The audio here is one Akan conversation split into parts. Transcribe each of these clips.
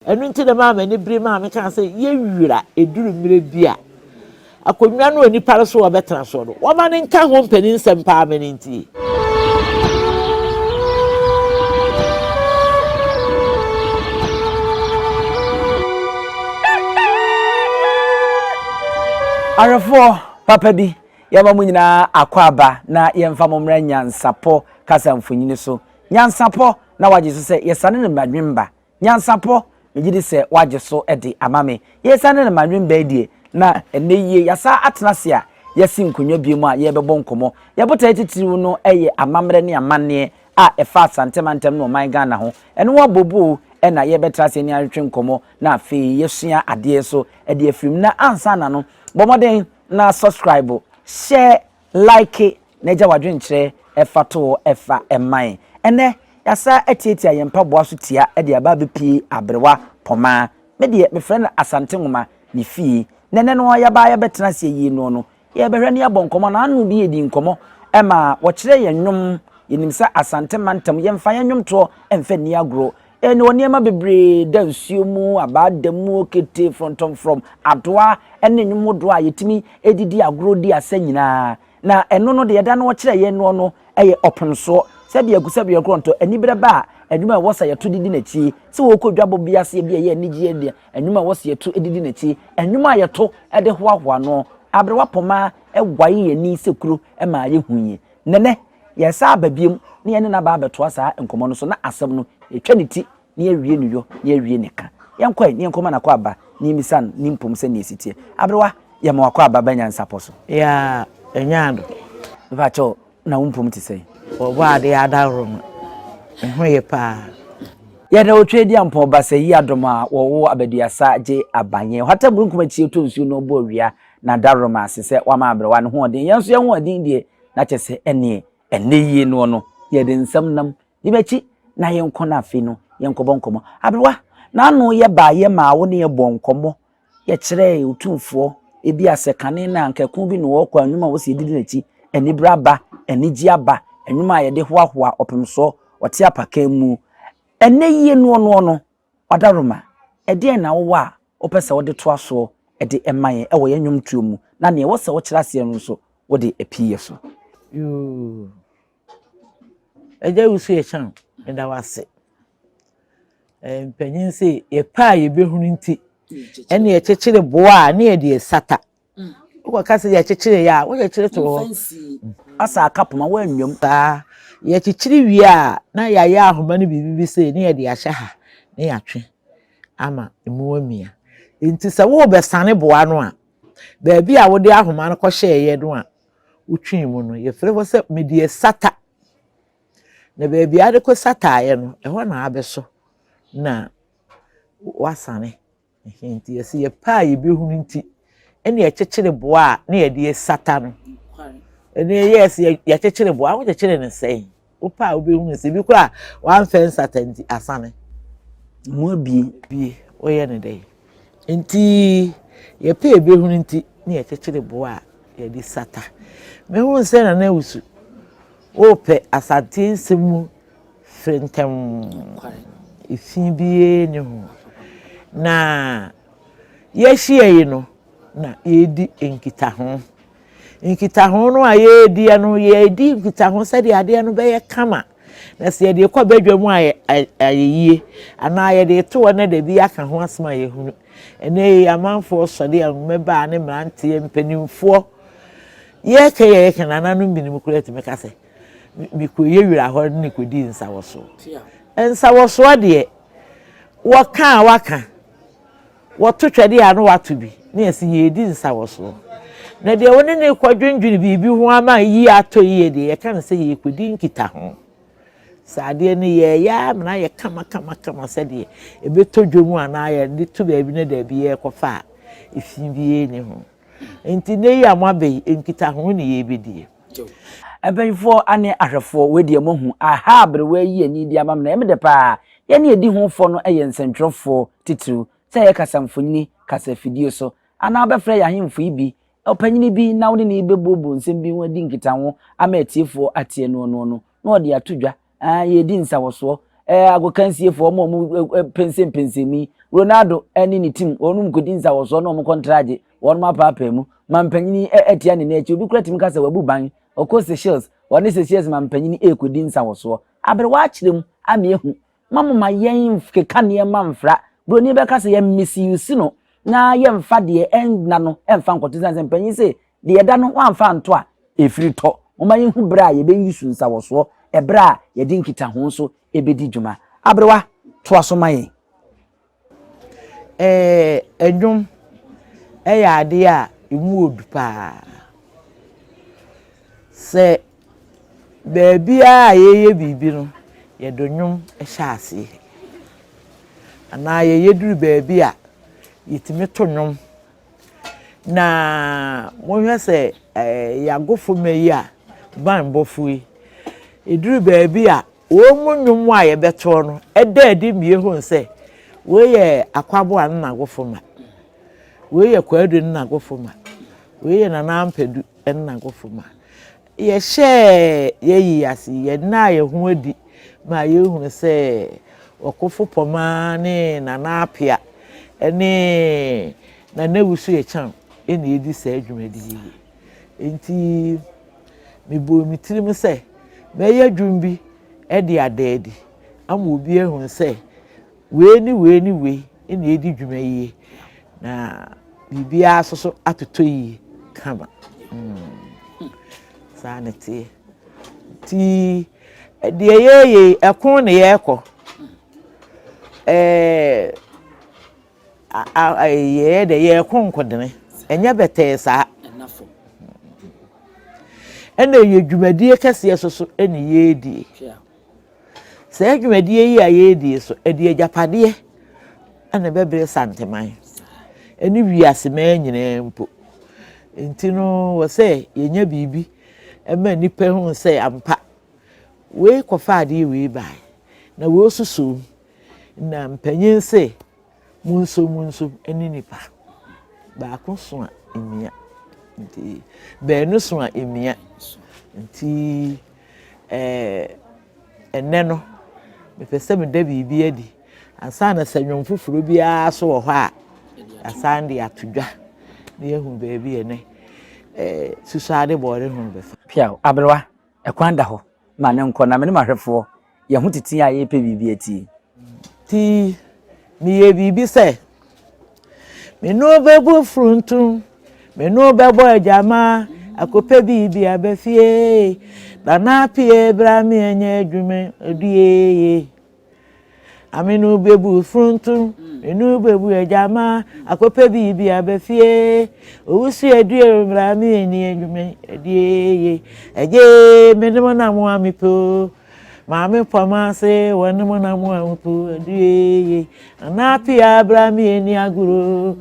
Ɛno nti na ɛmaa m'ani bere maa mekaa sɛ, Yɛn wura, ɛduru mmerɛ bi a, akonnwa no a onipa no so wɔbɛtena soɔ no, wɔma no nka ho mpanin nsɛm paa ma no ntie. Awerɛfoɔ papa bi, yɛma mo nyinaa akwaaba na yɛmfa mo mmra nyansapɔ kasa mfonini so. Nyansapɔ na wagye so sɛ yɛsane no mmadwemba. Nyansapɔ, megye di sɛ woagye so de ama me. Yɛresiane no mmadwemba yi deɛ, na ɛnnɛ yie yɛasan atena ase a yɛasi nkonnwa bio mu a yɛrebɛbɔ nkɔmmɔ. Yɛn botaeɛ titiriw no yɛ amammerɛ ne amanneɛ a ɛfa Asante mantam ne ɔman Ghana ho. Ɛno ho abooboo na yɛrebɛtra ase ne atwetwe nkɔmmɔ na afei yɛasua adeɛ nso de afiri mu. Na ansa na no, bɔ mmɔden na subscribe, share, Like na gya w'adwenkyerɛ fa to hɔ fa ma yɛn. Ɛnnɛ, yɛasa atiatia yɛn mpaboa so tia de aba abɛpue Aberewa Pɔmaa. Me deɛ, mefrɛ no Asante Nwoma ne fie. Na ɛnnɛ no yɛaba yɛabɛtena ase ayie noɔ no, yɛrebɛhwɛ na yɛabɔ nkɔmmɔ. Na ano bi yɛdii nkɔmmɔ ma wɔkyerɛɛ yɛn nnwom. Yɛnim sɛ Asante mantam, yɛmfa yɛn nnwomtoɔ mfa nni agorɔ. Ɛne wɔ nneɛma bebree da nsuo mu, abaa da mu, okete, frɔntɔmfrɔm, adoa ne nnwom hodoɔ a yɛtumi de di agorɔ di asa nyinaa. Na ɛno no deɛ ɛda no ɔkyerɛ yɛn noɔ no yɛ ɔpemsoɔ. Sɛdeɛ akusɛbeɛ korɔntɔ, aniberɛ ba a, nnwom a ɛwɔ sɛ yɛto de di n'akyi. Sɛ wɔrekɔ dwabɔ bi aseɛ bi a ɛyɛ anigyeɛ deɛ, nnwom a ɛwɔ sɛ yɛto de di n'akyi. Nnwom a yɛto de hoahoa noɔ. Aberewa poma wae yɛn ani sɛ kuro maa yɛhuiɛ. Nnɛnnɛ, yɛresan aba bio na yɛne no aba abɛtoa saa nkɔmmɔ no so na asɛm no, yɛatwa ne ti na yɛawie ne yɔ na yɛawie ne ka. Yɛnkɔ ɛ na yɛnkɔma no akwaaba na yɛmmisa no ne mpom sɛnea ɛsi teɛ. Aberewa, yɛma wo akwaaba ba nyansapɔ so. Yaa, ɛnyɛ ado. Mepakyɛw, na wo mpom te sɛn? Wɔbɔ adeɛ adaworo me ho ye paa. Yɛda Otweaduampɔn Basayi Adom a wɔwoo abaduasa gye abanyɛ. Ɔhata mununkum akyi ɔtɔ nsuo na ɔbɔ awia na adaworoma ase sɛ wama aberewa no hoɔden. Yɛn nso yɛn hoɔden deɛ na kyɛ sɛ ɛneɛ ɛnnɛ yie noɔ no yɛde nsɛm nam. Di m'akyi na yɛnkɔ na afei no yɛnkɔbɔ nkɔmmɔ. Aberewa, n'ano yɛ baa yɛ maa wo ne yɛ bɔɔ nkɔmmɔ. Yɛkyerɛɛ Otumfoɔ ebia sɛ kane no a anka ɛko bi na ɔrekɔ a nnwuma a wɔsi yɛdidi n'akyi, anibere aba, anigye aba, nnwuma a yɛde hoahoa ɔpemsoɔ, ɔte apakan mu. Ɛnnɛ yie noɔ noɔ no, Ɔdaworoma, ɛdeɛn na wowɔ a wopɛ sɛ wode toa soɔ de ma yɛn wɔ yɛn nnwomtoɔ mu na deɛ ɛwɔ sɛ wokyerɛ aseɛ no nso wode apue yɛ so? Yoo. Agya Wusu Akyang, meda wo ase. Eh, mpanyin se yɛpɛ a yɛbɛhunu nti, ɛne yɛkyekyere boa a ne yɛde asata. Wokɔka sɛ yɛkyekyere yɛ a, wokyekyere to hɔ. Asa aka poma woannwam. Saa. Yɛkyekyere wie a, na yɛayɛ ahoma no biribi bi sei ne yɛde ahyɛ ha ne yɛatwe ama emu amia. Nti sɛ worebɛsane boa no a, baabi a wode ahoma no kɔhyɛeɛ no a wotwee mu no, yɛfrɛ hɔ sɛ mede asata. Na baabi a wode kɔsataeɛ no, ɛhɔ na abɛsɔ na woasane. Nti yɛsɛ yɛpɛ a yɛbɛhunu nti ɛne yɛkyekyere boa a na yɛde asata no. Ɛne yɛyɛ sɛ yɛkyekyere boa, wokyekyere no sɛn? Wopɛ a wobɛhunu sɛ bi koraa wamfɛ nsata nti asane. Mu abie. Bie, woyɛ no dɛn? Nti yɛpɛ yɛbɛhunu nti na yɛkyekyere boa a yɛde sata. Mehunu sɛ Nana Owusu, wopɛ Asante nsɛm mu firi ntɛm. Efi biara nni ho. Na yɛahyia yi no, na yɛredi nkitaho. Nkitaho no a yɛredi no, yɛredi nkitaho sɛdeɛ adeɛ no bɛyɛ kama. Na sɛ yɛde rekɔ badwa mu a ayɛ yie, anaa yɛde reto hɔ na da bi aka ho asɛm a yɛhunu. Ɛnnɛ yi amanfoɔ sɔre a mmabaa ne mmeranteɛ, mpanimfoɔ, yɛreka yi a yɛreka nananom binom koraa tumi ka sɛ, mekɔyɛ wira hɔ ne kɔdi nsawɔsoɔ. Nsawɔsoɔ deɛ, wɔka a waka, wɔto twɛdeɛ a na wato bi, na yɛsi yɛredi nsawɔsoɔ. Na deɛ wo ne ne kɔdwendwene biribi ho ama yie atɔ yie deɛ, yɛka no sɛ yɛrekɔdi nkitaho. Sɛ adeɛ no yɛreyɛ ara ma no ayɛ kamakamakama sɛdeɛ ɛbɛtɔ dwom anaa yɛde to baabi na daabi yɛrekɔfa a, efi biara nni ho. Nti nnɛ yi a moaba yi, nkitaho ne yɛrebɛdie. Mpanyinfoɔ ane ahwɛfoɔ, wei deɛ moahu, aha aberewa yi ani de ama me na ɛyɛ me dɛ paa. Yɛn a yɛdi ho fɔ no yɛ nsɛntwerɛfoɔ titiriw, sɛ ɛyɛ kasamfonin, kasafidie so, anaa wobɛfrɛ yɛn ahemfo yi bi, ɔpanyini bi na wo ne no rebɛbuobuo nsɛm bi ho adi nkitaho ama atiefoɔ atie noɔ noɔ no, na ɔde ato dwa. Ah, yɛredi nsawɔsoɔ. Eh, agokansiefoɔ, wɔn a wɔn pɛnsɛmpɛnsɛm yi, Ronaldo ne ne team wɔnom kɔdi nsawɔsoɔ na wɔn kɔntragye wɔnom apaapaa mu. Mampanyini atia ne nan akyi. Obi koraa tumi ka sɛ wabu ban. Ɔkɔ Seychelles, ɔne Seychelles mampanyini rekɔdi nsawɔsoɔ. Aberewa akyerɛ mu ama yɛahu. Ma moma yɛn keka nneɛma mfra. Buroni bɛka sɛ yɛn misuse no na yɛmfa deɛ ɛnna no mfa nkɔto sane sɛ mpanyin se deɛ ɛda no wamfa anto a ɛfiri tɔ. Momma yɛnhu berɛ a yɛbɛyi su nsawɔsoɔ, ɛberɛ a yɛde nkitaho nso bɛdi dwuma. Aberewa, toa so ma yɛn. Ɛɛ nnwom yɛ adeɛ a ɛmu wɔ du paa. Sɛ baabiara a yɛreyɛ biribi no, yɛde nnwom hyɛ aseɛ. Anaa yɛyɛ duru baabi a, yɛtumi to nnwom. Na mohwɛ sɛ ɛɛ yɛn agofomma yi a, banbɔfoɔ yi, ɛduru baabi a, Wɔn mu nnwom a yɛbɛtoɔ no da adi ma yɛhunu sɛ wei yɛ Akwaboah ne n'agofomma, wei yɛ Kwadu ne n'agofomma, wei yɛ Nana Ampadu ne n'agofomma. Yɛhyɛɛ yɛn yi ase yi, yɛnnaa yɛn ho adi ma yɛhunu sɛ Ɔkofo Pɔmaa ne Nana Apea ne Nana Owusu Akyang na ɛredi saa dwumadi yi. Enti mebɔɔ me tirim sɛ mɛyɛ dwom bi de ada adi ama obi ahunu sɛ wei ne wei ne wei na ɛredi dwuma yie, na biribiara nso so atotɔ yie kama. Mm. Saa na ɛteɛ. Nti deɛ yɛyɛ yi, ɛko na yɛrekɔ. Ɛɛ Yɛyɛ dɛ yɛreko nkodene, ɛnyɛ bɛtɛɛ saa. Ɛna ɛyɛ dwumadie kɛseɛ so so ɛna yɛredie. Saa dwumadie yi a yɛredie so, ɛde agyapadeɛ ɛna ɛbɛbrɛ Santeman ɛne wiase man nyinaa mpo. Nti no wɔ sɛ yɛnya biribi ɛma nnipa hu sɛ ampa wei kɔfa adeɛ wei bae na wei nso so Na mpanyin se, Monso monso ne nipa. Baako so a emia. Nti baanu so a emia. Nti ɛɛ ɛnnɛ no, mepɛ sɛ meda biribi adi ansa na sɛ nnwom foforɔ biara so wɔ hɔ a, yɛasan de ato dwa na yɛahu baabi a ɛnɛ ɛɛ susuade bɔɔre ho bɛfa. Piaw, aberewa, ɛkwan da hɔ ma ne nkɔ na me ne m'ahwɛfoɔ Yɛn ho tete a yɛrepɛ biribi atie. Nti meyɛɛ biribi sɛ, me ne wo bɛbu fronto, me ne wo bɛbɔ agyama, akɔpɛ biribi aba fie. Nana Appiah bra me ɛnyɛ adwuma adue. Ame ne wo bɛbu fronto, me ne wo bɛbu agyama, akɔpɛ biribi aba fie. Owusu adue bra me ɛni adwuma adue. Ɛgye me ne mo na mo a mepɛ o. Maame pɔm ase wɔ ne mo na mo a mpo adue Nana Apia bra me ani agoro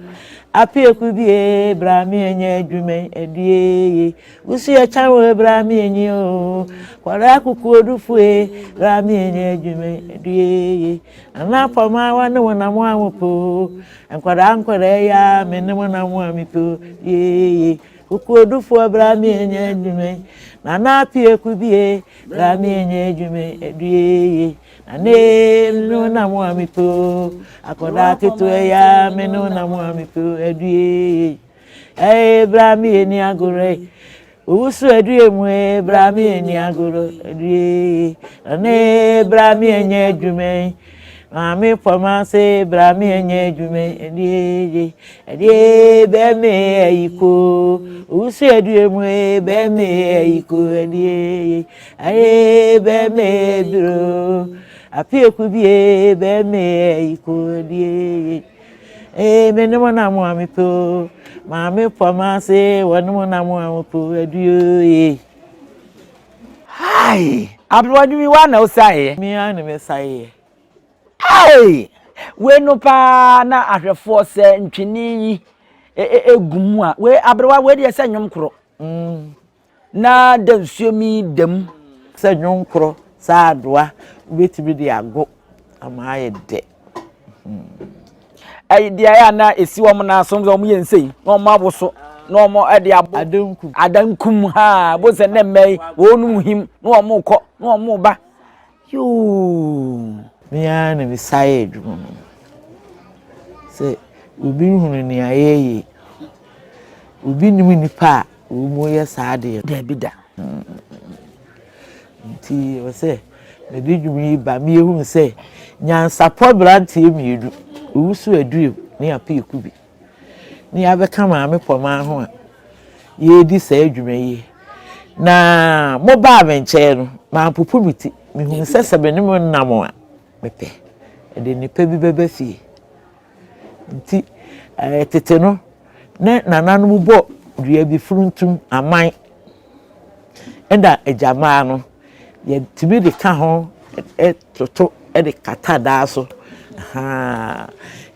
Apia kubie bra me anya adwuma adue Wusu ɛkyan wɔ bra me ani o Kwara akukuodufue bra me anya adwuma adue Nana pɔm awa ne mo na mo a mpo Nkwadaa nkwadaa ya me ne mo na mo a mpo adue Kukuodufoɔ bra me anya adwuma Nana Apia kubie Bra me nyɛ adwuma adue na ne no na mo a mepɛ o akɔdaa ketewa yi a me no na mo a mepɛ o adue ɛɛ bra me yɛ ni agorɔ yi owusu adue mu ee bra me yɛ ni agorɔ adue na ne bra me nyɛ adwuma yi maame pɔma se bra me nyɛ adwuma yi adue adue bɛ me ayiko owusu adue mu ee bɛ me ayiko adue aye bɛ me biro apieku bie bɛ me ayiko adue ee me ne mo na mo a mepɛ o maame pɔma se wɔ ne mo na mo a mepɛ o adue. Hi! Aberewa dwumi wa na wosaeɛ? Me ara na mesaeɛ. Hey! Wei no paa na ahwɛfoɔ sɛ ntwene yi egu mu a wei aberewa wei deɛ sɛ nnwom korɔ. Mm. Na da nsuo mi da mu. Sɛ nnwom korɔ saa adoa wobɛtumi de ago ama ayɛ dɛ. Ɛyi deɛ ayɛ a na esi wɔn nan so wɔn yɛ nsɛyi na wɔn aboso na wɔn de abɔ adankum adankum ha bo sɛ ne mma yi wɔn mu him na wɔn kɔ na wɔn ba yoo. Me ara na mesaeɛ adwuma no. Sɛ obi nhunu nea yɛyɛ yi, obi nnim nnipa a wɔyɛ saa adeɛ no. Daabi da. Nti ɛwɔ sɛ mede dwom yi ba ma yɛhunu sɛ nyansapɔ aberanteɛ mmienu, Owusu Aduem ne Appiah Kubi, ne yɛabɛka Maame Pɔmaa ho a yɛredi saa adwuma yi. Na mobaa me nkyɛn no, mampopo me ti. Mehunu sɛ sɛ me ne mo nam a, mepɛ. Ɛde nnipa bi bɛba fie. Nti ɛɛ tete no, ne nananom bɔ dua bi funtum aman. Ɛna agyammaa no, yɛtumi de ka ho toto de kata daa so. Ahaa.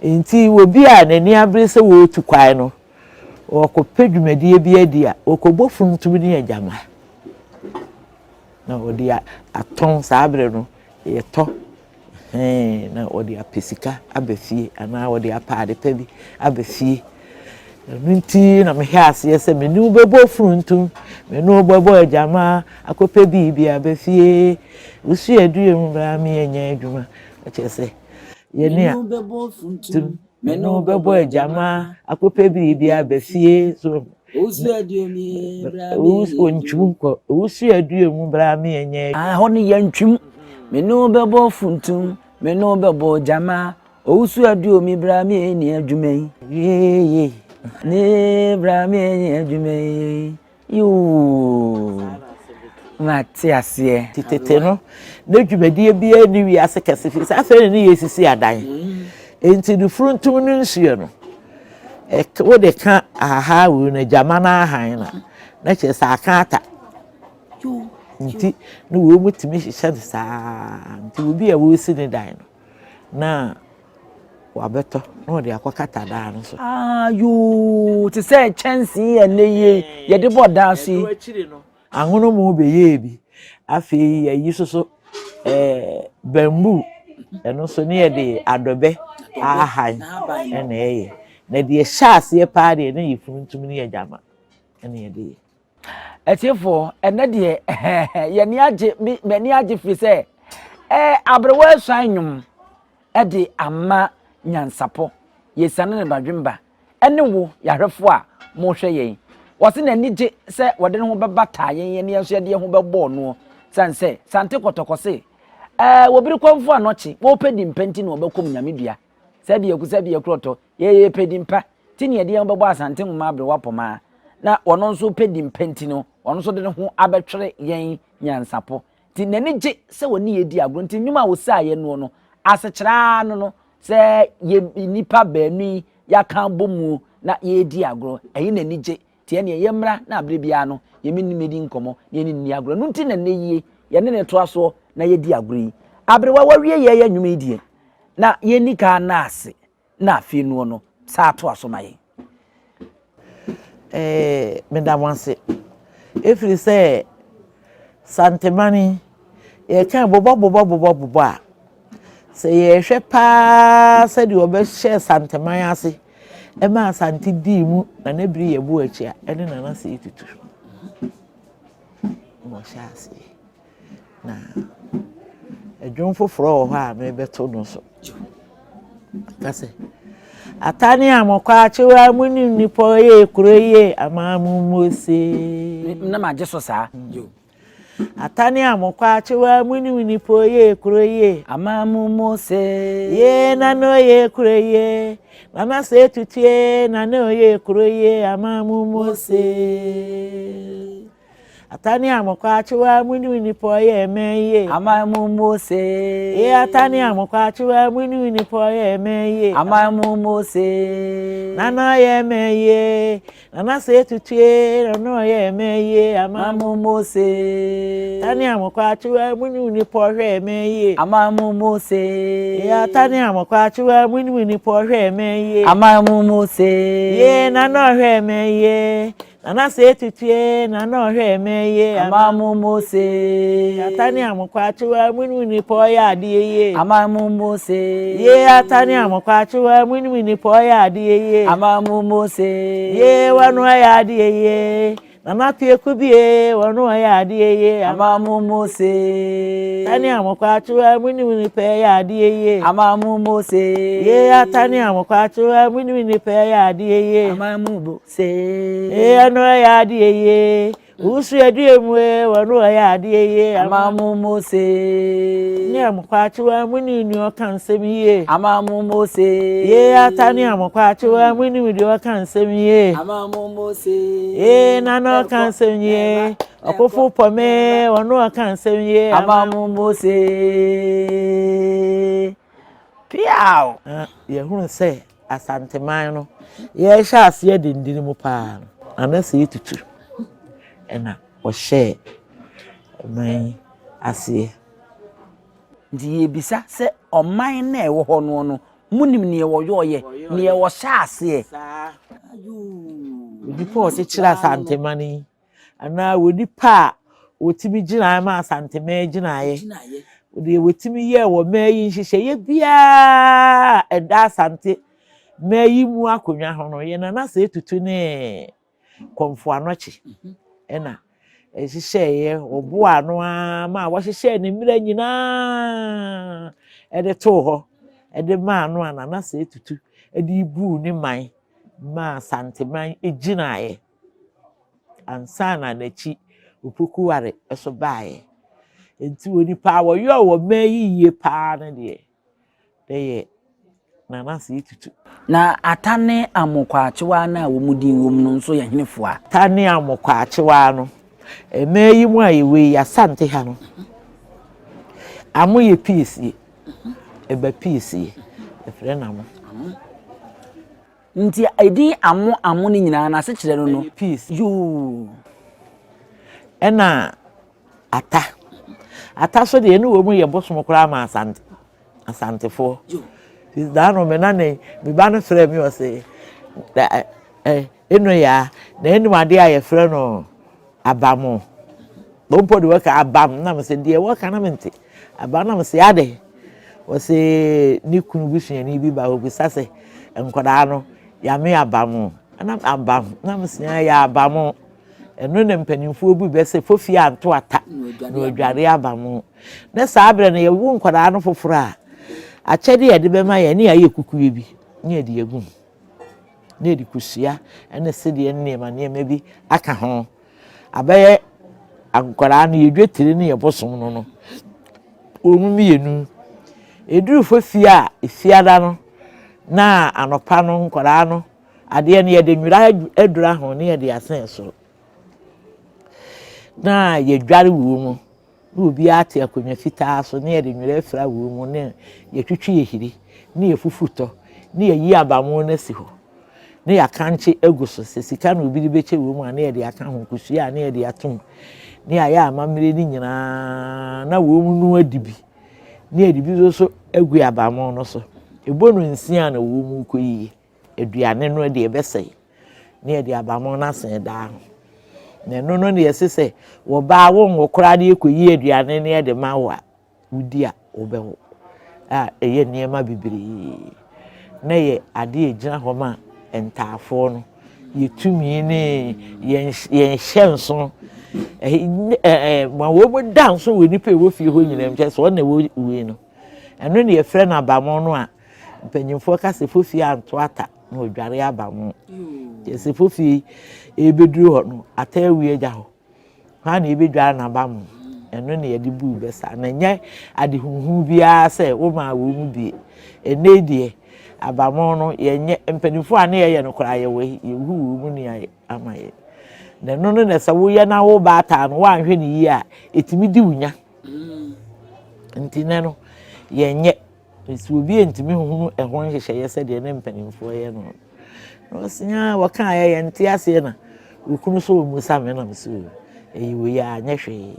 Nti obi a n'ani abere sɛ ɔretu kwan no, ɔrekɔpɛ dwumadie bi adi a, ɔkɔbɔ funtum ne agyamma. Na wɔde atɔn saa berɛ no, yɛtɔ hɛn na wɔde apɛ sika aba fie anaa wɔde apɛ ade pa bi aba fie. Ɛno nti na mehyɛ aseɛ sɛ me ne wo bɛbɔ funtum, me ne wo bɛbɔ agyama akɔpɛ biribi aba fie. Wosu adua mu bra me anya adwuma. Kyerɛ sɛ yɛne a funtum, me ne wo bɛbɔ agyama akɔpɛ biribi aba fie. So Owusu aduomi bra me Owusu nkɔ owusu aduomu bra me anya. Ah, hɔ no yɛntwim. Me ne wo bɛbɔ funtum, me ne wo bɛbɔ gyama. Owusu aduomi bra me ni adwuma yi. Yeye. Ne bra me ni adwuma yi. Yoo. Mate aseɛ. Tete no, na dwumadie biara nni wiase kɛse firi sɛ afei na ne yɛsisi adan. Enti no funtum no nsuo no, wode ka ahaha wei no gyama no ahan no a, na kyerɛ sɛ aka ata. Nti na wɔn tumi hyehyɛ no saa. Nti obi a wɔresi ne dan no, na wabɛtɔ na ɔde akɔkata dan no so. Ah, yoo, te sɛ kyɛnsee ɛnɛ yie yɛde bɔ dan so yi. Ɛno akyiri no, anwono mu bɛyɛɛ bi. Afei ayi soso ɛɛ bamboo, ɛno nso ne yɛde adɔbɛ ahan ɛna ɛyɛ. Na deɛ ɛhyɛ aseɛ paa deɛ ne yɛ funtum ne yɛ gyama ɛna yɛde yɛ. Atiefoɔ, ɛnɛ deɛ yɛn ani agye, m'ani agye firi sɛ ɛɛ aberewa asuan nnwom ɛde ama nyansapɔ. Yɛsiane ne badwemba ɛne wo yɛahwɛfoɔ a mohwɛ yɛn. Wɔse n'ani gye sɛ wɔde ne ho bɛbataa yɛn yɛn nso yɛde yɛn ho bɛbɔɔ noɔ. Sane sɛ Sante Kɔtɔkɔ se ɛɛ wɔbiri kɔmfo anɔkye wɔpɛ di mpa nti na wɔbɛkɔm nyame dua. Sɛ biaku sɛ biaku ɔtɔ yɛyɛ pɛ di mpa ti ne yɛde yɛn ho bɛbɔ Asante nwoma aberewa pɔmaa na ɔno nso pɛ di mpa nti no ɔno nso de ne ho abɛtwere yɛn nyansapɔ nti n'ani gye sɛ wɔne yɛ di agorɔ nti nnwuma a wɔsaa yɛn noɔ no asekyerɛ ara no no sɛ yɛ nnipa baanu yi yɛaka abɔ mu na yɛredi agorɔ ɛyi n'ani gye nti ɛneɛ yɛmmra na abere biara no yɛme ne mɛdi nkɔmmɔ na yɛne nni agorɔ ɛno nti na nnɛ yie yɛne ne toa soɔ na yɛdi agorɔ yi aberewa wawie yɛyɛ nnwuma yi deɛ na yɛnni kaa na ase na afei noɔ no saa toa so ma yɛn. Ɛɛ meda mo ase ɛfiri sɛ Santemane yɛka bobɔ bobɔ bobɔ bobɔ a sɛ yɛhwɛ paa sɛdeɛ ɔbɛhyɛ Santeman ase ɛma Asante dii mu na ne bere yɛ bo akyi a ɛne Nana Sey Tutu na ɔhyɛ aseɛ. Na ɛdwom foforɔ wɔ hɔ a merebɛto no so. Ka sɛ, Atane a mokɔ akyewa mu ne nnipɔ ye kuro ye ama mo mmose. Na magye so saa. Atane a mokɔ akyewa mu ne nnipɔ ye kuro ye. Ama mo mmose. Ye na no ye kuro ye. Nana sɛ tutue na no ye kuro ye ama mo mmose. Atane a mokɔ akyewa mu ne nipa ɔyɛ ɛmɛn yie. Aman mu mose. Ye atane a mokɔ akyewa mu ne nipa ɔyɛ ɛmɛn yie. Aman mu mose. Nana ɔyɛ ɛmɛn yie. Nana sɛ tutue nana ɔyɛ ɛmɛn yie. Aman mu mose. Atane a mokɔ akyewa mu ne nipa ɔhwɛ ɛmɛn yie. Aman mu mose. Ye atane a mokɔ akyewa mu ne nipa ɔhwɛ ɛmɛn yie. Aman mu mose. Ye nana ɔhwɛ ɛmɛn yie. Nana sɛ tutue nana ɔhwɛ ɛmɛ yie. Ama mo mose. Atane amokɔ akyewa mu ni nipa ɔyɛ adeɛ yie. Ama mo mose. Ye atane amokɔ akyewa mu ni nipa ɔyɛ adeɛ yie. Ama mo mose. Ye wano ɔyɛ adeɛ yie. Nana Pieku bie, wɔno ɔyɛ adeɛ yie. Amamu Mose. Tani Amokwakyewa, munim nipa ɛyɛ adeɛ yie. Amamu Mose. Ye atani Amokwakyewa, munim nipa ɛyɛ adeɛ yie. Amamu Mose. Ye ɛno ɛyɛ adeɛ yie. Wusu adua mu ee, wɔno ɔyɛ adeɛ yie. Amamu Mose. Ne Amokwakyewa, munim nea ɔka nsɛm yie. Amamu Mose. Ye atani Amokwakyewa, munim deɛ ɔka nsɛm yie. Amamu Mose. Ye nana ɔka nsɛm yie. Ɔkofo pɔme, ɔno ɔka nsɛm yie. Amamu Mose. Piaw. Yɛhunu sɛ Asanteman no, yɛrehyɛ aseɛ dendene mu paa no, Anasei Tutu na ɔhyɛɛ ɔman yi aseɛ. Nti yɛrebisa sɛ ɔman no a ɛwɔ hɔ noɔ no, monim neɛ wɔyɔeɛ, neɛ wɔhyɛɛ aseɛ? Onipa a ɔkyekyere Asanteman yi, anaa onipa a ɔtumi gyinaeɛ ma Asanteman gyinaeɛ, deɛ wɔtumi yɛɛ wɔ mmaa yi nhyehyɛeɛ biara a ɛda Asante mmaa yi mu akonnwa ho no, yɛn Nana Osei Tutu ne Kɔmfo Anɔkye ɛna ɛhyehyɛeɛ, wɔboaa ano ara ma wɔhyehyɛɛ ne mmerɛ nyinaa ɛde too hɔ ɛde maa no a Nana Osei Tutu ɛde buu ne man maa Asanteman gyinaeɛ. ansa na n'akyi Opoku-Ware nso baeɛ. Nti onipa a wɔyɔɔ wɔ mmaa yi yie paa no deɛ, bɛyɛ Nana Osei Tutu. Na Ata ne Amokwaakyewaa no a wɔn din wom no nso yɛ henefoa? Ata ne Amokwaakyewaa no, mmaa yi mu a yɛwɔ yi, Asante ha no, Amo yɛ piesie, ɛba piesie, yɛfrɛ no Amo. Nti edin amo amo no nyinaa n'asekyerɛ no no. Ɛyɛ peace. Yoo. Ɛna ata. Ata so deɛ ne wɔ mu yɛ bosom koraa ma asante asantefoɔ. Daa no me na ne me ba no frɛ mi ɔse ɛ ɛ eno yaa na enim adeɛ a yɛfrɛ no abamo. Wɔn mpo de wɔka abam na me se deɛ wɔka na mente. Abam na me se adɛn. Ɔse ne kunu busuani bi ba hɔ bisa sɛ nkwadaa no yame abam o ɛna abam na me se yɛ abam o ɛno na mpanimfoɔ bu bɛ sɛ fofie anto ata na odware abam o ne saa berɛ no yɛwo nkwadaa no foforɔ a akyɛdeɛ yɛde bɛma yɛn ne yɛayɛ kukuo bi ne yɛde agu mu ne yɛde kosua ne sedeɛ ne nneɛma nneɛma bi aka ho Abɛyɛ nkwadaa no yɛ dwetire ne yɛ bosom no no, wɔn mmienu. Ɛduru fofie a, efiada no na anɔpa no nkwadaa no adeɛ no yɛde nwera adura ho ne yɛde asɛn soro. Na yɛdware wɔ mu. Na obiara te akonnwa fitaa so na yɛde nwera afira wɔ mu ne yɛtwitwi yɛhiri ne yɛfufu tɔ ne yɛyi abamo no asi hɔ. na yɛakankye agu so. Sɛ sika na obi de bɛkyɛ wɔ mu a, na yɛde aka ho, kosua a na yɛde atom, na yɛayɛ amammerɛ no nyinaa na wɔn no adi bi, na yɛde bi nso so agu abamo no so. Ɛbɔ no nsia na wɔn mu kɔ yie. Aduane no deɛ ɛbɛsɛe, na yɛde abamo no asɛn daa ho. Na ɛno no na yɛse sɛ wɔbaa wo nwo koraa na yɛkɔyi aduane no yɛde ma wo a, wodi a wobɛwo a ɛyɛ nneɛma bebree na ɛyɛ adeɛ a ɛgyina hɔ ma ntaafoɔ no yɛ tumi ne yɛn yɛn hyɛnso ɛɛ ma wɔn da nso wɔ nipa a ɛwɔ fie hɔ nyinaa mu kyɛ sɛ ɔna ɛwɔ wei no ɛno na yɛfrɛ no abamo no a mpanyinfoɔ ka sɛ fofie anto ata na ɔdware abamo kyɛ sɛ fofie ɛbɛduru hɔ no ata awi agya hɔ. Hwan na yɛbɛdware n'aba mu? Ɛno na yɛde buu bɛ saa. Na ɛnyɛ ade huhu biara sɛ womaa wɔn mu bie. Ɛnnɛ yi deɛ, abamo no, yɛnyɛ. Mpanimfoɔ a ne yɛyɛ no koraa yɛwɔ yi, yɛhu wɔn mu nea ama yɛ. Na ɛno no na sɛ woyɛ na wo baataa no, woanhwɛ no yie a, ɛtumi di wo nya. Nti nnɛ no, yɛnyɛ. Nso obi ntumi nhunu ɛho nhyehyɛeɛ sɛdeɛ ne mpanimfoɔ yɛ no. Na ɔse aa wɔkaeɛ yɛnte aseɛ na okunu so ɔmmusa me nam so ɛyi wei a nyɛ hwee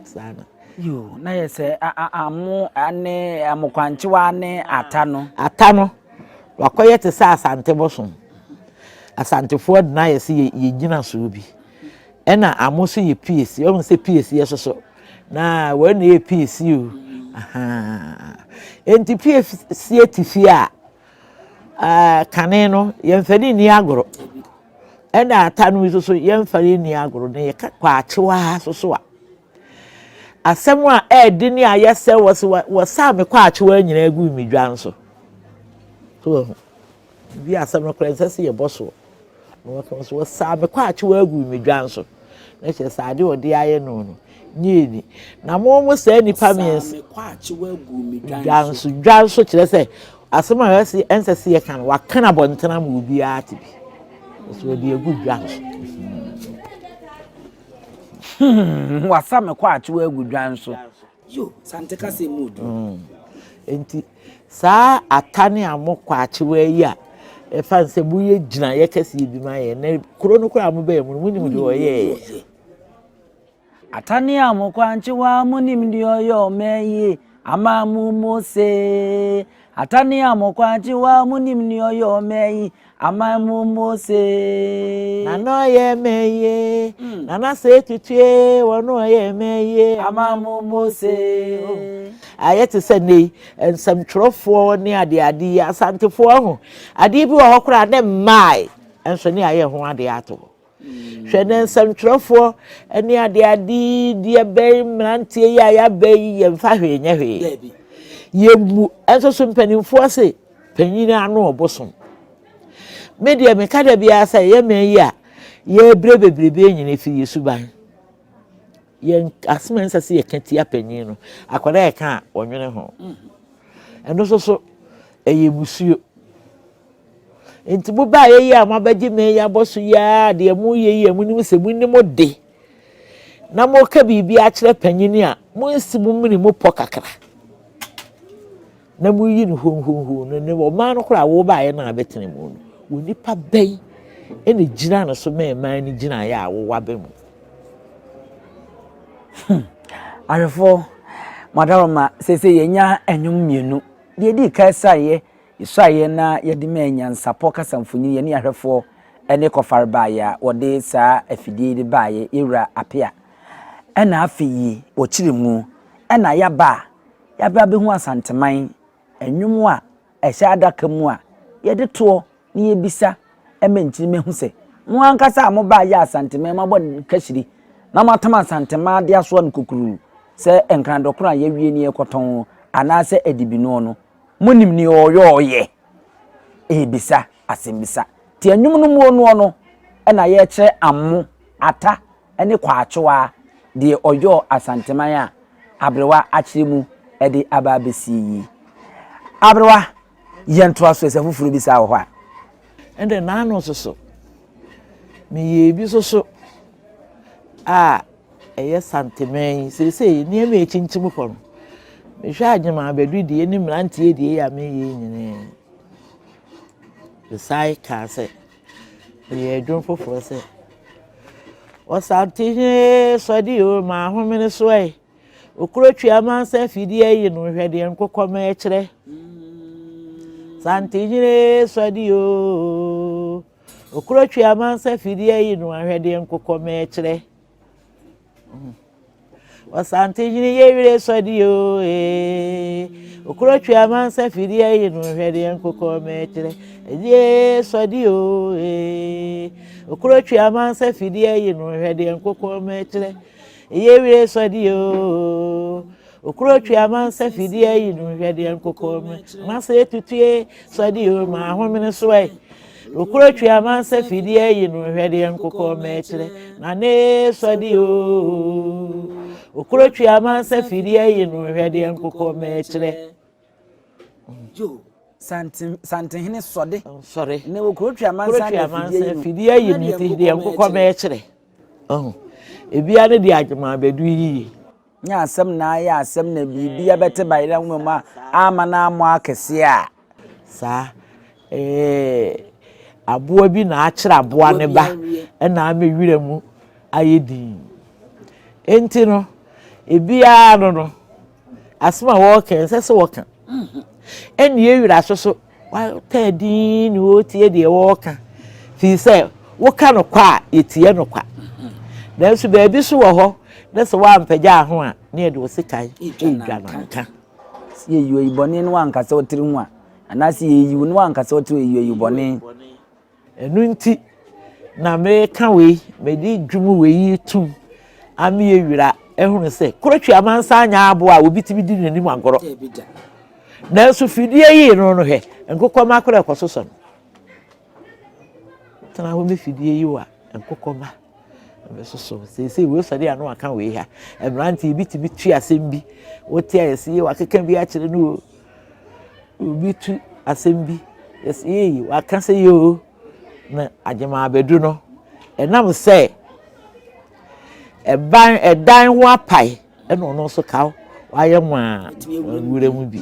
saa na. Yoo na yɛ sɛ amo ne amokwankyewa ne ata no. Ata no wakɔyɛ te sɛ Asante bosom. Asantefoɔ de no ayɛ sɛ yɛ gyinasoɔ bi. Ɛna amo nso yɛ piesie. Ɔhu sɛ piesie soso. Na wɔn na yɛ piesie o. Enti piesie te fie a, kane no yɛmfa ne nni agorɔ. Ɛna ata no nso so yɛmfa no nni agorɔ na yɛka kwaakyewaa nso so a, asɛm a ɛɛde ne ayɛ sɛ wɔ se wɔsaa me kwaakyewaa nyinaa guu me dwan so. So wahu. Bi asɛm no koraa ɛnsɛ sɛ yɛbɔ soɔ. Na wɔka so wɔsaa me kwaakyewaa guu me dwan so. Na kyerɛ sɛ ade ɔde ayɛ no no nyɛ ni. Na mo mo saa nnipa mmiɛnsa. Wɔsaa me kwaakyewaa guu me dwan so. Dwan so kyerɛ sɛ asɛm a ɛnsɛ sɛ yɛka no waka no abɔntene ama obiara ate bi. Nso wɔde agu dwa so. Hmm, wasa me kwaakyewaa agu dwan so. Yo, sante kasa mu du. Nti saa ata ne amo kwaakyewa yi a ɛfa sɛ moyɛ gyinaeɛ kɛseɛ bi ma yɛn na kuro no koraa mobɛɛ mu no monim deɛ ɔyɛeɛ. Ata ne amo kwankyewa monim deɛ ɔyɛ ɔma yie ama mo mose. Ata ne amo kwankyewa monim deɛ ɔyɛ ɔma yi ama mo mose. Nana ɔyɛ mɛyie, mm. Nana sɛ tutue, wɔn ɔyɛ mɛyie ama mo mose. Ayɛ te sɛ nnɛ yi nsɛmtwerɛfoɔ ne adeade yi asantefoɔ ho adeɛ bi wɔ hɔ koraa ne mmae nso ne ayɛ ho adeɛ ato hɔ. Hwɛ ne nsɛmtwerɛfoɔ ne adeade yi deɛ bɛn mmeranteɛ yi a yɛaba yi yɛmfa hwee nyɛ hwee. Yɛmmu nso so mpanimfoɔ se panyin ano ɔbosom. Me deɛ meka da biara sɛ yɛ mmaa yi a yɛrebrɛ bebrebe nyina ɛfiri yɛ suban. Yɛn asɛm a ɛnsɛ sɛ yɛka tia panyin no, akwadaa yɛka a wɔnwene ho. Ɛno nso so ɛyɛ musuo. Nti mobaeɛ yi a moabɛgye me yi abɔ so yi ara deɛ moyɛ yi a monim sɛ monim de na moka biribi akyerɛ panyin a monsi mo mene mu pɔ kakra na moyi no huohuohuo no ne ɔman no koraa wobaeɛ no a bɛtena mu no wɔ nipa bɛn ɛna gyina no so ma ɛman no gyinaeɛ a wowɔ aba mu. Hmm. Ahwɛfoɔ, mo seesei yɛnya nnwom mmienu. Deɛ ɛdii kan saeɛ Yɛsuaeɛ na yɛde maa nyansapɔ kasamfonin, yɛne ahwɛfoɔ ne kɔfare baeɛ a wɔde saa afidie yi de baeɛ, yɛwura Apea. Ɛna afei yi, wɔkyere mu, ɛna yɛaba a, yɛaba abɛhu Asanteman nnwom a ɛhyɛ adaka mu a yɛde toɔ na yɛbisa ma nkyirima hu sɛ, mo ankasa a mobaeɛ Asanteman moabɔ kahyire na moatam Asanteman ade asoa no kokuruu sɛ nkrandɔkono a yɛawie ne yɛrekɔtɔn anaasɛ adibinoɔ no, Monim nea ɔyɔɔyɛ? Ɛrebisa asɛmmisa. Nti nnwom no muo noɔ no na yɛrekyerɛ Ammo, Ata ne Kwaakyewaa deɛ ɔyɔɔ Asanteman a aberewa akyerɛ mu de aba abɛsie yi. Aberewa, yɛntoa so, sɛ foforɔ bi saa wɔ hɔ a. Ɛnde n'ano nso so, meyɛɛ bi nso so a ɛyɛ Santeman yi. Seesei nneɛma a ɛkyinkyim kɔ no, mehwɛ Agyeman Abadu deɛ ne mmeranteɛ deɛ yi a meyɛ yi nyinaa. Mesan kaa sɛ, meyɛɛ dwom foforɔ sɛ, Ɔsantehene sɔde o, ma ahomene so ɛ. Okuro twi amansa afidie ayi no hwɛ deɛ nkokɔmma ɛkyerɛ. Santehene sɔde o, okuro twi amansa afidie ayi no ahwɛ deɛ nkokɔmma ɛkyerɛ. Ɔsantehene yɛ wire sɔde o ee. Okuro twi amansa fidie ayi no hwɛ deɛ nkokɔmma ɛkyerɛ. Ɛdeɛ sɔde o ee. Okuro twi amansa fidie ayi no hwɛ deɛ nkokɔmma ɛkyerɛ. Ɛyɛ wie sɔde oo. Okuro twe amansa fidie ayi no hwɛ deɛ nkokɔ mu masa etutue sɔde oo ma ahomene so ɛ. Okuro twe amansa fidie ayi no hwɛ deɛ nkokɔ mɛkyerɛ na ne sɔde oo. Okuro twe amansa fidie ayi no hwɛ deɛ nkokɔ mɛkyerɛ. Yo, Sante, Santehene sɔde. Sɔre. Ne okuro twe amansa fidie ayi no deɛ nkokɔ mɛkyerɛ. Ɔho, ebia ne deɛ adwuma abɛdu yiye. Nyɛ asɛm na ayɛ asɛm na biribi abɛte bayerɛ nwoma mu a ama no ammɔ akɛseɛ a. Saa, ɛɛ, aboa bi na akyere aboa ne ba na ama wira mu ayɛ dinn. Enti no, ebiara no no, asɛm a wɔreka ɛnsɛ sɛ wɔka. Ɛnna ewira so so Wataa dinn na ɔretie deɛ wɔreka firi sɛ woka no kwa a yɛtie no kwa. Nanso baabi so wɔ hɔ na sɛ woampagya ho a na yɛde wo sekan redwa no anka. Sɛ yɛyi oyi bɔne na woankasa wo tiri ho a, anaasɛ yɛyi wo na woankasa wo tiri ho yɛyi oyi bɔne. Ɛno nti Na meka wei, mede dwom wei yi tum ama yɛwira ahunu sɛ Korotwi amansan nyɛ aboa a obi tumi di n'anim agorɔ. Nanso fidie yi no no hwɛ, nkokɔmma koraa ɛkɔsosɔ no. Tena hɔ me fidie yi wa nkokɔmma bɛsosɔ. Seesei wei sɔre a na waka wei ha. Mmeranteɛ bi tumi tu asɛm bi, wote a yɛsi yɛ wakeka bi akyerɛ no o. Obi tu asɛm bi, yɛsi ei waka sɛ yɛ o. Na agyema abɛdu no, ɛnam sɛ ɛban ɛdan ho apae ɛna ɔno nso kaw wayɛ nwaa wura mu bi.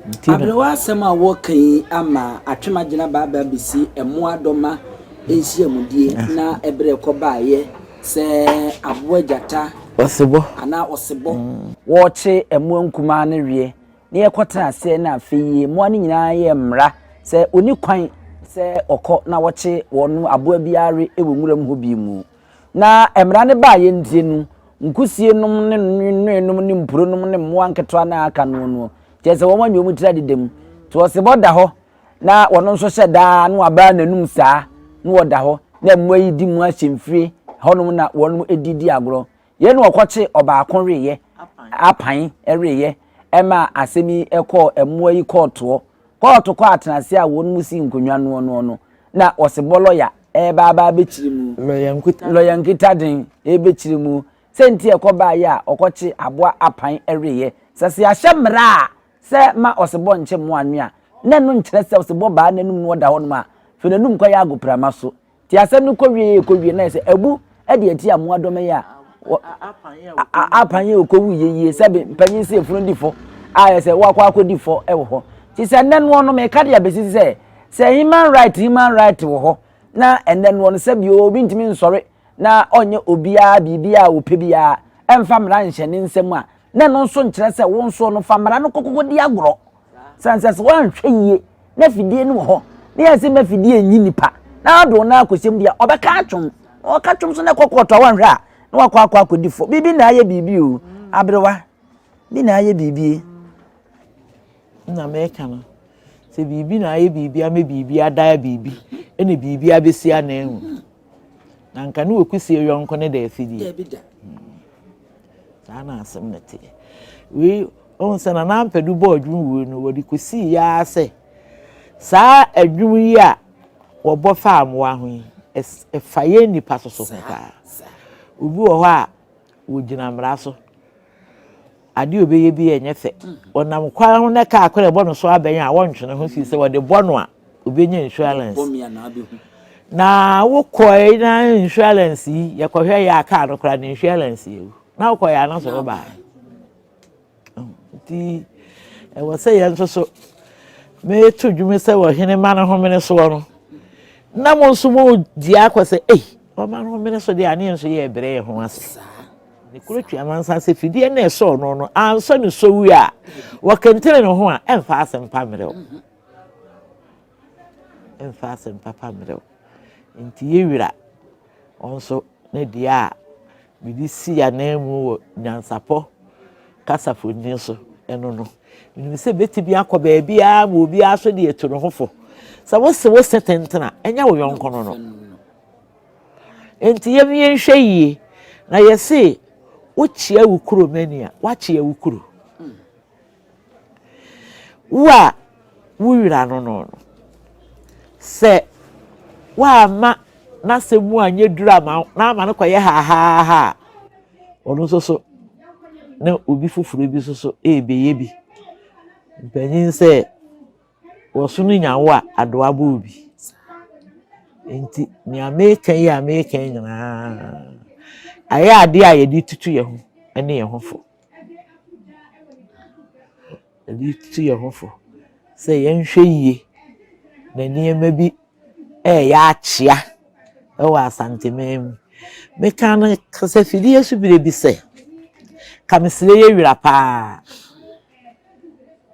Nti na. Aberewa asɛm a wɔka yi ama atwem agyina ba aba abɛsi mmoadɔma nhyiamudie na ɛberɛ kɔbaeɛ sɛ aboa gyata Ɔsebɔ. anaa ɔsebɔ. Wɔrekye mmoa nkumaa no weɛ na yɛkɔtena aseɛ na afei yi mmoa no nyinaa yɛ mmara sɛ ɔni kwan sɛ ɔkɔ na wɔkye wɔn aboa biara we wɔ nwuram hɔ bi mu. Na mmara no baeɛ nti no, nkusie nom ne nnoe nom ne mpuro nom ne mmoa nketewa no a aka no no, kyerɛ sɛ wɔn anya wɔn tiri adeda mu. Nti ɔsebɔ da hɔ na wɔn nso hyɛ daa na wɔabaa n'anum saa na wɔda hɔ na mmoa yi di mu ahyɛmfire hɔnom na wɔn didi agorɔ. Yei na wɔkɔkye ɔbaako weeɛ, apan weeɛ, ɛma asɛm yi kɔɔ mmoa yi kɔɔtoɔ. Kɔɔto kɔ atenaseɛ a wɔn mu si nkonnwa noɔ noɔ no, na ɔsebɔ lɔya ɛreba aba abɛkyiri mu. Lɔya Nkitaden ɛrebɛkyiri mu. Sɛ nti ɛkɔbaeɛ a ɔkɔkye aboa apan weeɛ. Sɛ sɛ yɛahyɛ mmara a sɛ ma ɔsebɔ nkye mmoa nwe a, na ɛno nkyerɛ sɛ ɔsebɔ baa n'anum na ɔda hɔnom a, firi n'anum kɔyɛ agoprama so. Nti asɛm no kɔ wie kɔ wie na yɛ sɛ abu de atia mmoadɔma yi a apan yi ɔkɔwu yɛ yie sɛbe mpanyin sɛ efunu di fɔ a yɛ sɛ wakɔ akɔdi fɔ wɔ hɔ. Nti sɛ nnɛ noɔ no meka de abɛsi sɛ sɛ human right human right wɔ hɔ na ɛnnɛ noɔ no sɛbi obi ntumi nsɔre na ɔnyɛ obiara biribiara a ɔpɛ biara ɛmfa mmara nhyɛ ne nsam a na ɛno nso nkyerɛ sɛ wo nso no fa mmara no kɔkɔkɔ di agorɔ. Sane sɛ sɛ woanhwɛ yie na afidie no wɔ hɔ na yɛn sɛ ma afidie nyi nipa na ade wo nan akɔhyɛ mu deɛ ɔbɛka atwom na ɔka twom so na ɛkɔ kɔɔto a woanhwɛ a na wakɔ akɔ akɔdi fɔ. Biribi na ayɛ biribi o aberewa bi na ayɛ biribi. Na meka no sɛ biribi na ayɛ biribi ama biribi adaa biribi ɛna biribi abɛsi ananmu. Na nka ne wɔkusie yɔnko ne da afidie. Saa na asɛm no teɛ. Wei, wohu sɛ Nana Ampadu bɔɔ adwuma wei no, wɔde kɔsii yɛ ara sɛ saa adwuma yi a wɔbɔ faa mmoa ho yi, ɛfa yɛn nnipa so so ho paa. Obi wɔ hɔ a, wɔgyina mmara so. Adeɛ a ɔbɛyɛ bi ɛnyɛ fɛ. Ɔnam kwan ho na kaa koro ɛbɔ no so abɛn a, wɔntwe ne ho firi sɛ wɔde bɔ no a, ɔbɛnya insurance. Na wokɔe na insurance yi, yɛkɔhwɛ yɛ a kaa no koraa ne insurance yɛ wu. Na wokɔyɛ a na so wobaeɛ. Nti ɛwɔ sɛ yɛn nso so meto dwom sɛ ɔhene ma no homene soɔ no, na mo nso mo di akɔ sɛ ei ɔma no homene so deɛ a ne yɛn nso yɛ brɛ yɛn ho ase. Ne kuro twe amansan sɛ fidie na ɛsɔɔ no no ansɔ ne sɔwi a wɔkentene ne ho a ɛmfa asɛmpa mmerɛ wo. Ɛmfa asɛm papa mmerɛ wo. Nti yɛwira wɔn nso ne deɛ a mede si ananmu wɔ nyansapɔ kasafoni so ɛno no. Menim sɛ bɛtumi akɔ baabiara ma obiara so de atu ne ho fo. Sɛ wose wo se tenten a, ɛnyɛ wo yɔnko no no. Enti yɛm yɛnhwɛ yie. Na yɛse wokyea wo kuro mani a, woakyea wo kuro. Wo a wo wira no no no, sɛ woamma n'asɛm mu anyɛ duru ama wo na ama no kɔyɛ hahaaha a, ɔno nso so na obi foforɔ bi nso so rebɛyɛ bi. Mpanyin sɛ wɔsono nya wo a, adowa bɔ wo bi. Nti nea meka yi a meka yi nyinaa, ayɛ adeɛ a yɛde tutu yɛn ho ne yɛn ho fo. Yɛde tu yɛn ho fo sɛ yɛnhwɛ yie na nneɛma bi reyɛ akyea wɔ Asanteman mu. Meka no kasafidie so berɛ bi sɛ, ka mesrɛ yɛ wira pa ara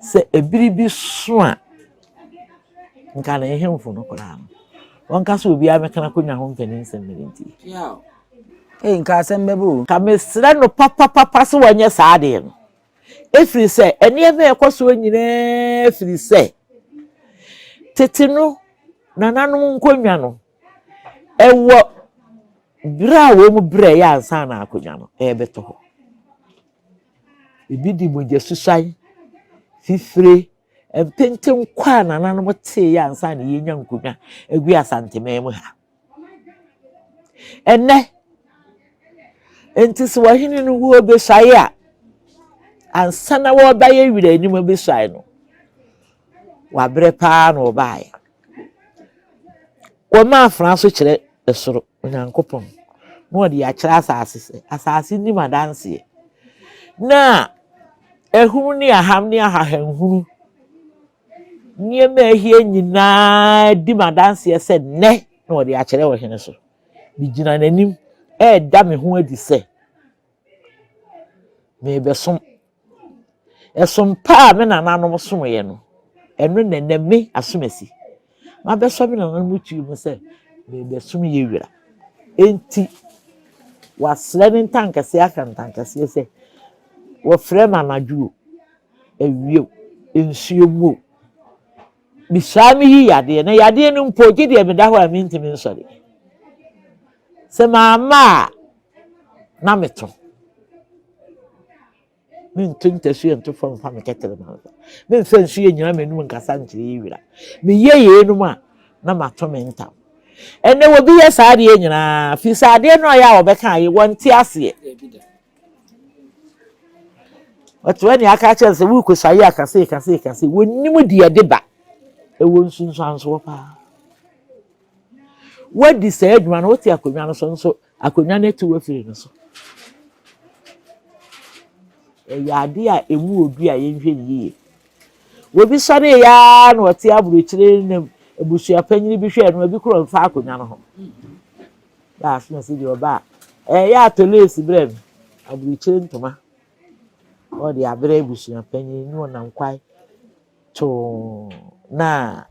sɛ ɛbere bi so a, nka ne nhemfo no koraa no, wɔnka sɛ obiara mmɛka n'akonnwa ho mpanin nsɛm no nti. Ei, nka asɛm bɛba o. Ka mesrɛ no papapapa sɛ wɔnyɛ saa adeɛ no. Ɛfiri sɛ, nneɛma a ɛkɔ soɔ nyinaa firi sɛ, tete no, nananom nkonnwa no, Ɛwɔ berɛ a wɔn brɛeɛ ansa na akonnwa no ɛrebɛtɔ hɔ. Ebi de mogyasusuan, fifire, mpentenkwa a nananom teeɛ ansa na yɛrenya nkonnwa agu Asanteman mu ha. Ɛnnɛ, nti sɛ ɔhene no wuo bɛsuae a, ansa na wɔreba yɛ werɛ anim bɛsuae no, wabrɛ paa na ɔbaeɛ. Wɔma afena so kyerɛ soro, Onyankopɔn, na wɔde akyerɛ asase sɛ asase nim adanseɛ. Na ahum ne aham ne ahahanhunu, nneɛma a ɛhia nyinaa di m'adanseɛ sɛ nnɛ na wɔde akyerɛ ɔhene so. Megyina n'anim ɛreda me ho adi sɛ merebɛsom. Ɛsom pa a me nananom someeɛ no, ɛno na ɛnnɛ me Asomasi mabɛsɔ me nananom tiri mu sɛ merebɛsom yɛn wura. Enti wɔasrɛ ne ntankɛseɛ aka ntankɛseɛ sɛ wɔfrɛ me anadwo o, awia o, nsuo mu o, mesaa meyi yadeɛ na yadeɛ no mpo gye deɛ meda hɔ a mentumi nsɔre. Sɛ mamma a na meto. Mento ntasuo nto fam mfa me kɛtrɛma nsa. Memfa nsuo nnyina m'anum nkasa nkyerɛ yi wira. Meyɛ yeinom a, na mato me ntam. Ɛnɛ obi yɛ saa adeɛ nyinaa, firi sɛ adeɛ no a ɔyɛ a wɔbɛka ayɛ, wɔnte aseɛ. Ɔte hɔ ne aka akyerɛ no sɛ worekɔsua yɛ akasee kasee kasee, wɔnnim deɛ ɛde ba. Ɛwɔ nsunsuansoɔ paa. Woadi saa adwuma no, wote akonnwa no so nso, akonnwa no atu afiri no so. Ɛyɛ adeɛ a ɛmu odu a yɛnhwɛ no yie. Obi sɔre yɛ ara na ɔte aburokyire na abusua panyin bi hwɛɛ no, ebi kora mfa akonnwa no ho. Baako na sɛ deɛ ɔba a, ɛyɛ atɔ lace brɛ me, aburokyire ntoma. Ɔde abrɛ abusua panyin na ɔnam kwae too na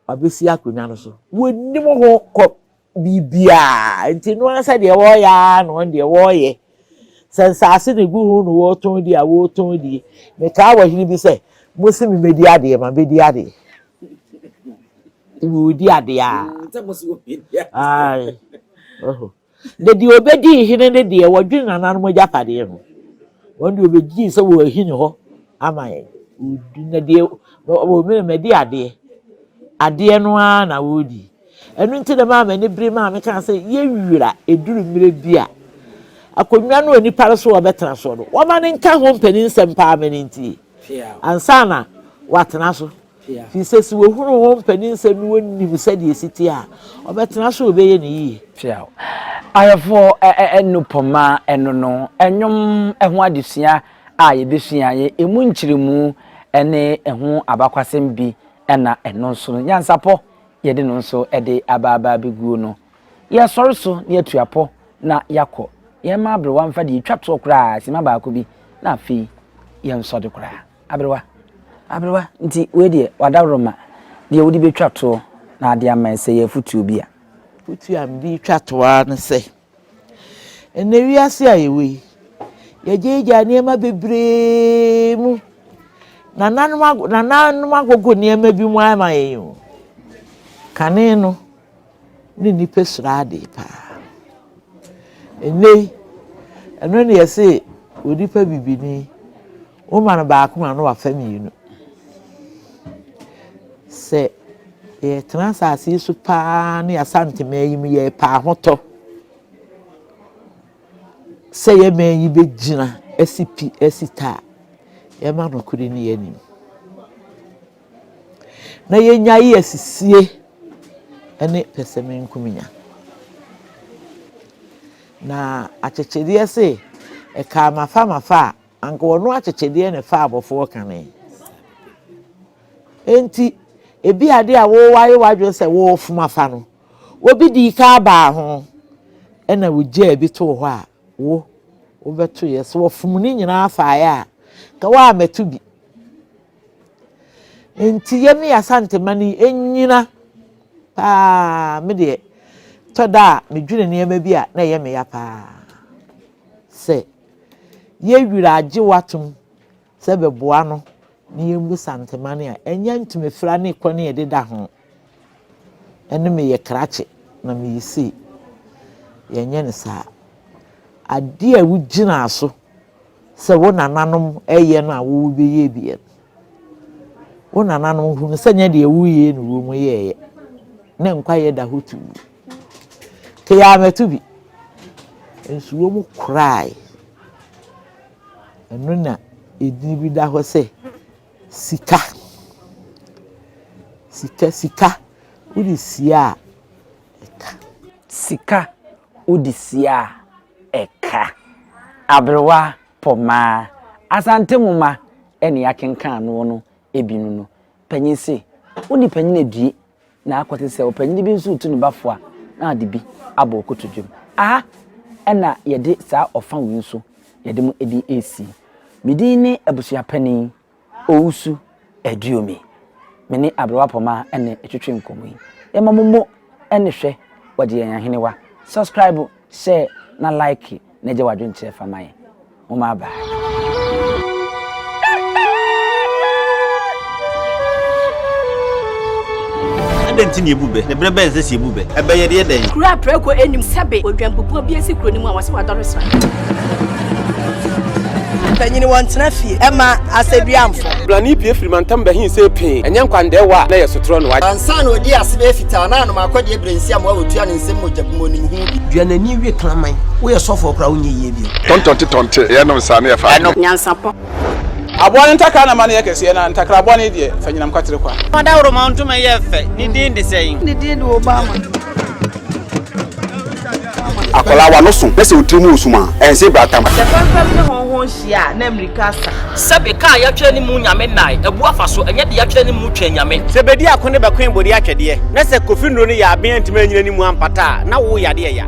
wabɛsi akonnwa no so. Wɔnnim ho kɔ biribiara nti no ara sɛ deɛ wɔreyɛ ara na wɔn deɛ wɔreyɛ. Sɛ nsaase na egu ho na wɔretɔn di a wɔretɔn di. Mekaa wɔ hene bi sɛ, mo se me mɛdi adeɛ ma bɛdi adeɛ. Wɔredi adeɛ a. Ae. Na deɛ ɔbɛdii hene no deɛ, wɔdwene nananom agyapadeɛ ho. Wɔn deɛ ɔbɛgyee sɛ wɔahini hɔ ama yɛn. Na deɛ wɔmene madi adeɛ. Adeɛ no ara na wɔredi. Ɛno nti na maa m'ani bere maa mekaa sɛ yɛwira ɛduru mmerɛ bi a, akonnwa no a nipa no so wɔbɛtena soɔ no, wɔma no nka ho mpanin nsɛm paa ma no ntie ansa na watena so. Firi sɛ sɛ wɔhunu ho mpaninsɛm na wɔnim sɛdeɛ ɛsi teɛ a, ɔbɛtena so ɔbɛyɛ no yie. Piaw. Ahwɛfoɔ nnupɔma ɛno no, nnwom ho adesua a yɛbɛsua yɛ ɛmu nkyerɛmu ne ɛho abakwasɛm bi na ɛno nso no nyansapɔ yɛde no nso de aba aba abɛguo no. Yɛsɔre so na yɛatu apɔ na yɛakɔ. Yɛmma aberewa mfa deɛ ɛtwa toɔ koraa simma baako bi na afei yɛnsɔ de koraa. Aberewa, aberewa, nti wei deɛ w'adaworoma, deɛ wode bɛtwa toɔ na ade ama sɛ yɛ afotuo bi a. Afotuo a mede retwa toɔ ara ne sɛ, ɛnnɛ wiase a yɛwɔ yi, yɛgyaagyaa nneɛma bebree mu. Nananom ago nananom agogo nneɛma bi mu ama yɛn o. Kane no, ne nnipa suro ade paa. Ɛnnɛ yi, ɛno na yɛse onipa bibini, woma no baako a na wafa mmienu. Sɛ yɛtena asase yi so paa ne Asantema yi mu yɛrepɛ ahotɔ sɛ yɛn man yi bɛgyina asi pi asi ta a, yɛma nokorɛ ni yɛn anim. Na yɛnnyae asisie ne pɛsɛmenkominya. Na akyekyedeɛ se, ɛkaa mafa mafa a, anka ɔno akyekyedeɛ na ɛfa abɔfoɔ kane. Enti, ebi adeɛ a wowayɛ w'adwene sɛ worefom afa no, obi dii kan baa ho, ɛna wogyaa bi too hɔ a, wo, wobɛtoeɛ. Sɛ wɔfom ne nyinaa faeɛ a, nka woammɛto bi. Nti yɛne Asantema no nnyina paa. Me deɛ, tɔ da a medwene nneɛma bi a na ɛyɛ me ya paa. Sɛ yɛwira agye wo atom sɛ bɛboa no na yɛmmu Santema no a, ɛnyɛ ntomafira ne kɔ ne ɛdeda ho. Ɛne meyɛ krakye. na meyɛ sei. Yɛnyɛ no saa. Adeɛ a wogyinaa so sɛ wo nananom yɛ no a wo wobɛyɛ bi no, wo nananom hunu sɛ nyɛ deɛ woyɛ na wɔn yɛeɛ, ne nkwayɛ da hɔ tuu. Kɛyɛ amɛto bi, nso wɔn korae. Ɛno na edin bi da hɔ sɛ sika. Sika, sika, wode sie a, ɛka. Sika, wode sie a, ɛka. Aberewa Pɔmaa, Asante nwoma ne yɛakenkan noɔ no bi no no, panyin se, wode panyin adue na akɔte sɛ ɔpanyin bi nso retu ne ba fo a, na ɔde bi abɔ wo kotodwe mu. Aha na yɛde saa ɔfa wei nso yɛde mo de resi. Me din ne Abusuapanin Owusu Aduomi. Me ne Aberewa Pɔmaa na ɛtwetwe nkɔmmɔ yi. Yɛma mo mo ne hwɛ wɔgye yɛn ahenewa. Subscribe, share na like na gya w'adwenkyerɛ fa ma yɛn. Momma bye. Adɛn nti na yɛbu bɛ? Na berɛ bɛn na ɛsɛ sɛ yɛbu bɛ? Ɛbɛ yɛde yɛ dɛn? Kuro a prako nnim sɛbe odwanpupuo bi asi kuro no mu a wɔse wadɔre sra. Mpanyin wɔntena fie ɛma asɛduamfo. Blani pue firi mantam bɛhe see pee, ɛnyɛ nkwandɛɛwa a na ɛyɛ sotorɔ no. Ansa na ɔdii ase bɛyɛ fitaa na anom akɔdeɛ berɛ nsi amoa wɔtua ne nsam mogya bi mu ɔnim ho bi. Dua n'ani we kraman. Woyɛ sɔfoɔ koraa wonyɛ yie bio. Tɔntɔnte tɔnte, yɛnom saa na yɛfa adwene. Nyansapɔ. Aboa no ntakra na ma no yɛ kɛseɛ, na ntakra bɔne deɛ, fa nyinam kwatere kwa. Ɔdawuroma ntoma yɛ fɛ, ne din de sɛn? Ne din de Obama. Akwadaa w'ano so na sɛ wo tiri mu wɔ sum a, ɛnse bratam. Sɛ fɛmfɛm ne hɔnhɔn hyia a, na mmirika asa. Sɛbe kaa yɛatwerɛ ne mu Nyame nnae, abu afa so, ɛnyɛ de yɛatwerɛ ne mu Twɛn Nyame. Sɛ bedi ako ne bɛkoe bode atwɛdeɛ, na sɛ Kofi nnuro no yɛ aben antumi anyina ne mu ampata a, na wo yadeɛ ya.